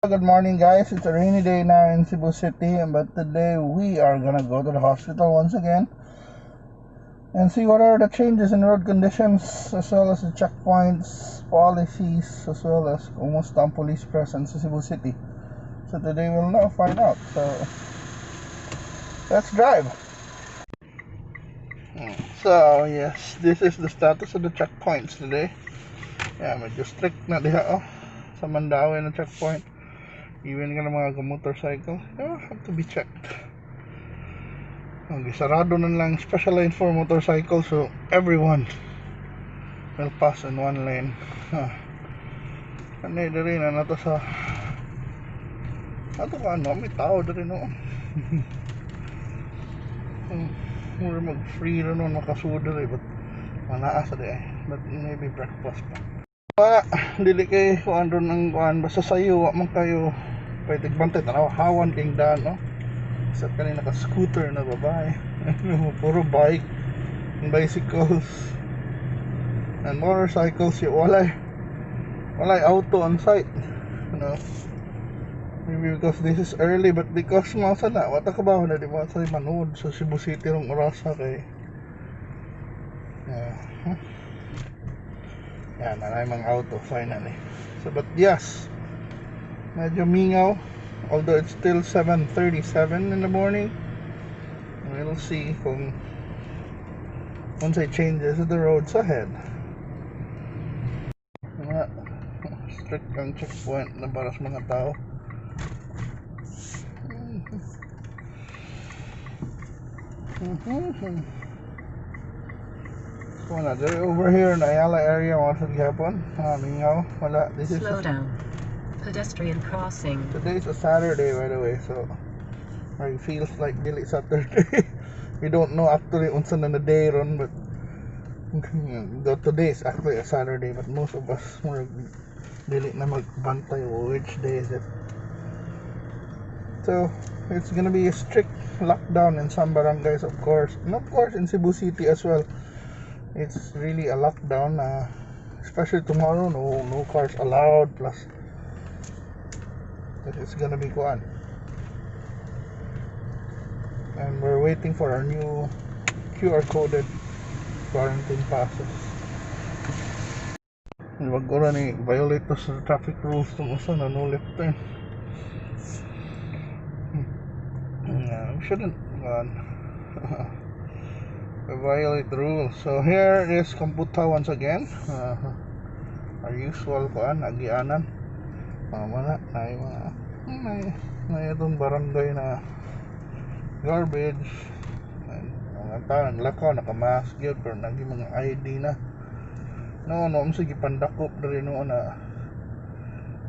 Good morning, guys. It's a rainy day now in Cebu City, but today we are gonna go to the hospital once again and see what are the changes in road conditions, as well as the checkpoints, policies, as well as almost some police presence in Cebu City. So today we'll now find out. So let's drive. So yes, this is the status of the checkpoints today. Yeah, medyo strict na diha sa Mandaue na checkpoint. Even ka ng mga motorcycle, have to be checked. Sarado na lang, special lane for motorcycle, so everyone will pass in one lane. Ano rin na to sa ato ka may tao rin no. Mura mag free rin no, makasuda rin, but manaasa rin but maybe breakfast pa. Dili kay kuan ron ang kuan, basta sayo wa man kayo pwede bantay tanaw hawan king daan no. Sa kanina naka scooter na babae. Puro bike and bicycles and motorcycles, walay auto on site, you know. Maybe because this is early, but because mga sana wata ka ba na di ba sa manood sa Cebu City rong orasa kay yan na mga auto finally. So but yes, medyo mingaw, although it's still 7:37 in the morning. We'll see kung once I changes the roads ahead. Strict ang checkpoint na para sa mga tao. Wala, over here in Ayala area, wala sa gihapon. Mingaw, wala. This is slow down. Pedestrian crossing. Today is a Saturday, by the way, so it feels like dili Saturday. We don't know actually unsa na day ron, but today is actually a Saturday, but most of us more dili na magbantay which day is it. So it's gonna be a strict lockdown in some barangays, of course, and of course in Cebu City as well. It's really a lockdown, especially tomorrow. No cars allowed, plus it's gonna be kuan. And we're waiting for our new QR coded quarantine passes. Wag ko na ni violate sa traffic rules kung usa na no left turn. We shouldn't violate the rules. So here is Kamputa once again. Our usual kuan agianan. Mana na itong barangay na garbage, mga tao naglakaw nakamask yun pero naging mga ID na no sige pandakop na rin noon na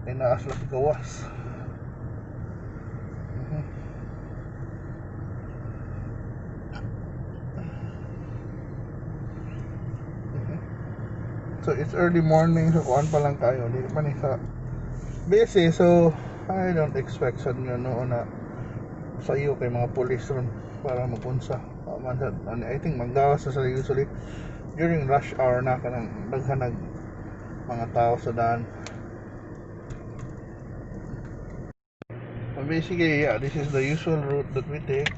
inaas lang gawas. So it's early morning, so kuan pa lang tayo, hindi pa ni sa busy, so I don't expect sad nga noon na sayo kay mga police ron para mapunsa. I think maggawas sa usually during rush hour na kanang daghanag mga tao sa daan. So basically, yeah, this is the usual route that we take.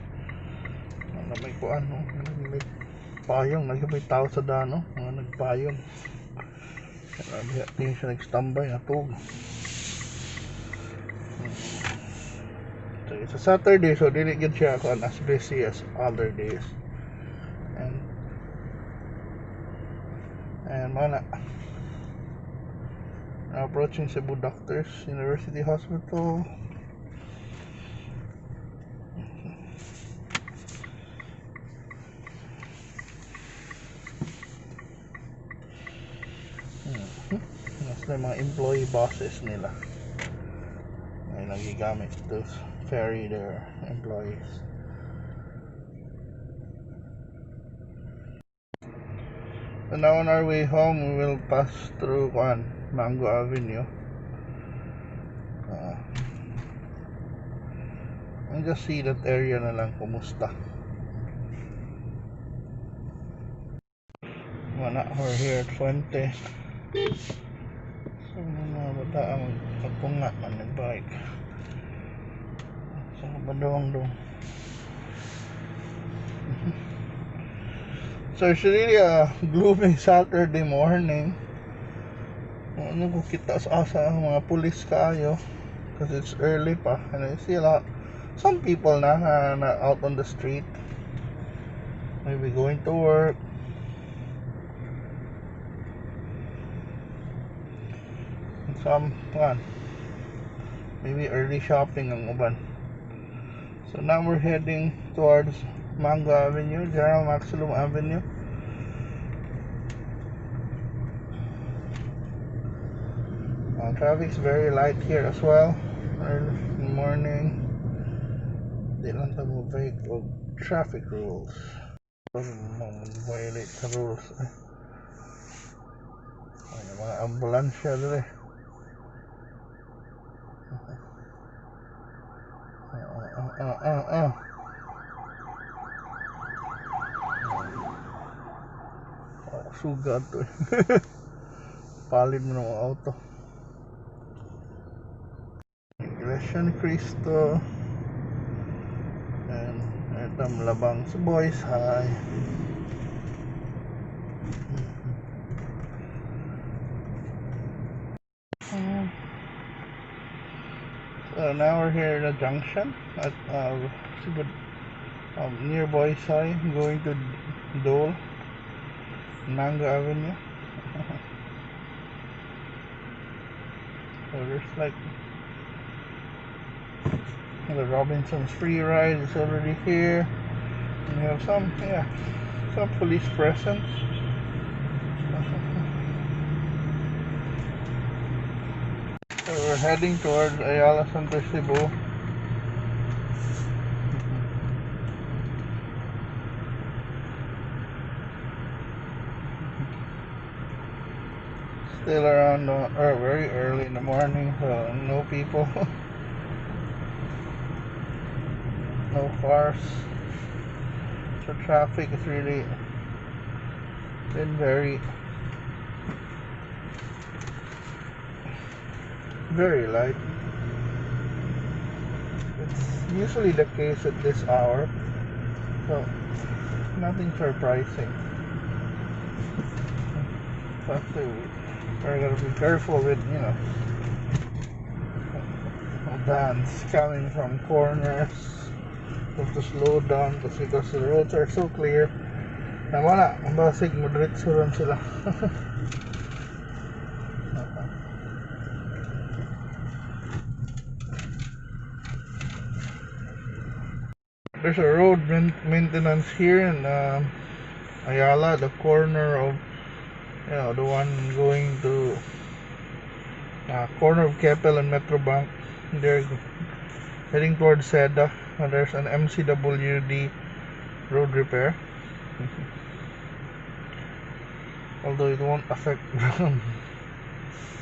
May kuan no, may payong, may tao sa daan no, mga nagpayong. Kaya tingin siya nagstambay na tug. So it's a Saturday, so dili gid siya kuan as busy as other days. And mana approaching Cebu Doctors University Hospital. Mas mga employee buses nila ay nagigamit to ferry their employees. So now on our way home, we will pass through Mango Avenue. And just see that area na lang kumusta. We're here at Fuente. So mga bata ang magpunga man nagbike sa badong-dong. So it's really a gloomy Saturday morning. Ano ko kita sa mga pulis kaayo because it's early pa, and I see some people na out on the street, maybe going to work. And some maybe early shopping ang uban. So now we're heading towards Mango Avenue, General Maximum Avenue. Traffic's very light here as well. Early in the morning. Di lang tayo break of traffic rules. Violate the rules. Ay, mga ambulansya dito eh. Sugat to eh. Palid mo ng auto. Iglesia ni Cristo. And ito labang sa boys high. So now we're here at the junction at Cebu, near Boys High, going to Dole, Mango Avenue. So there's like the Robinson's free ride is already here. And we have some police presence. So we're heading towards Ayala Center, Cebu. Still around very early in the morning, so no people. No cars. So traffic is really been very light. It's usually the case at this hour, so nothing surprising. But we're gonna be careful with vans coming from corners. Have to slow down because the roads are so clear na wala ang basig moderate rin sila. There's a road maintenance here in Ayala, the corner of the one going to corner of Keppel and Metrobank. They're heading towards Seda. There's an MCWD road repair. Although it won't affect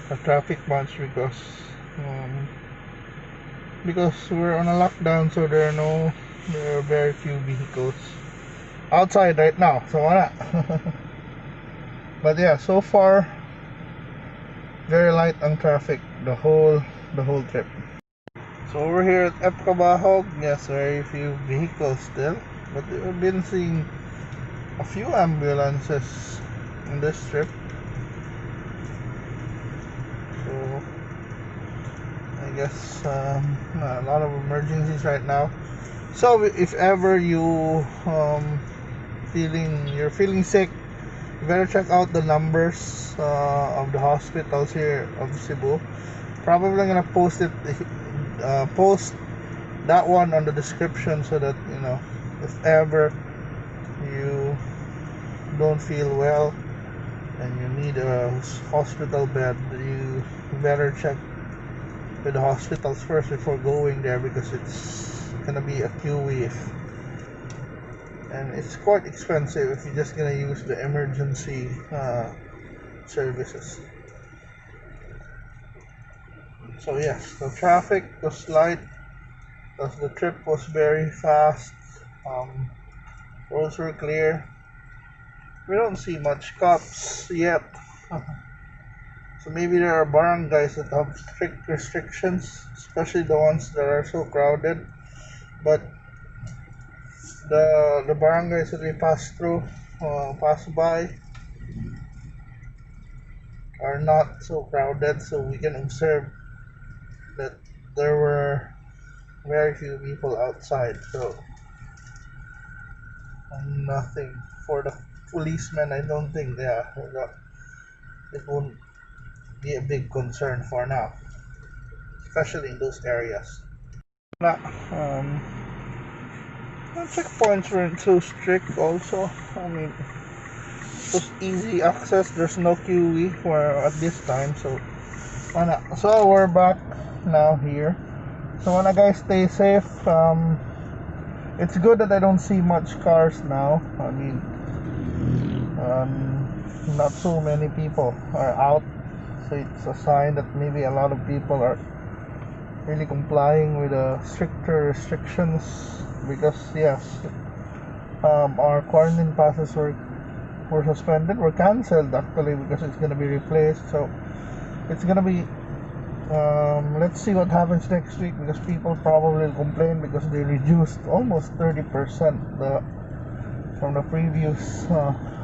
the traffic much because we're on a lockdown, so there are very few vehicles outside right now, so wala. But yeah, so far very light ang traffic the whole trip. So over here at 𝑒𝑝𝑐𝑎, yes, very few vehicles still, but we've been seeing a few ambulances in this trip. So I guess a lot of emergencies right now. So if ever you're feeling sick, you better check out the numbers of the hospitals here of Cebu. Probably gonna post that one on the description so that if ever you don't feel well and you need a hospital bed, you better check with the hospitals first before going there, because it's gonna be a queue and it's quite expensive if you're just gonna use the emergency services. So yes, the traffic was light because the trip was very fast. Roads were clear. We don't see much cops yet. So maybe there are barangays that have strict restrictions, especially the ones that are so crowded. But the barangays that we pass by, are not so crowded, so we can observe that there were very few people outside. So nothing for the policemen. I don't think it won't be a big concern for now, especially in those areas. Um, the checkpoints weren't so strict also. I mean, it was easy access. There's no QE for at this time. So we're back now here. So guys, stay safe. It's good that I don't see much cars now. I mean, not so many people are out, so it's a sign that maybe a lot of people are really complying with the stricter restrictions. Because yes, our quarantine passes were suspended, were cancelled actually, because it's gonna be replaced. So it's gonna be let's see what happens next week, because people probably will complain because they reduced almost 30% from the previous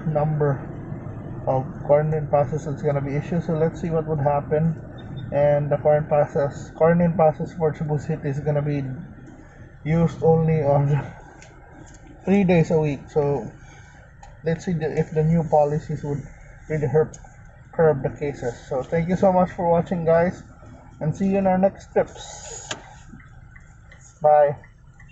number of quarantine passes that's gonna be issued. So let's see what would happen. And the quarantine passes for Cebu City is gonna be used only on 3 days a week. So let's see if the new policies would really curb the cases. So thank you so much for watching, guys, and see you in our next tips. Bye.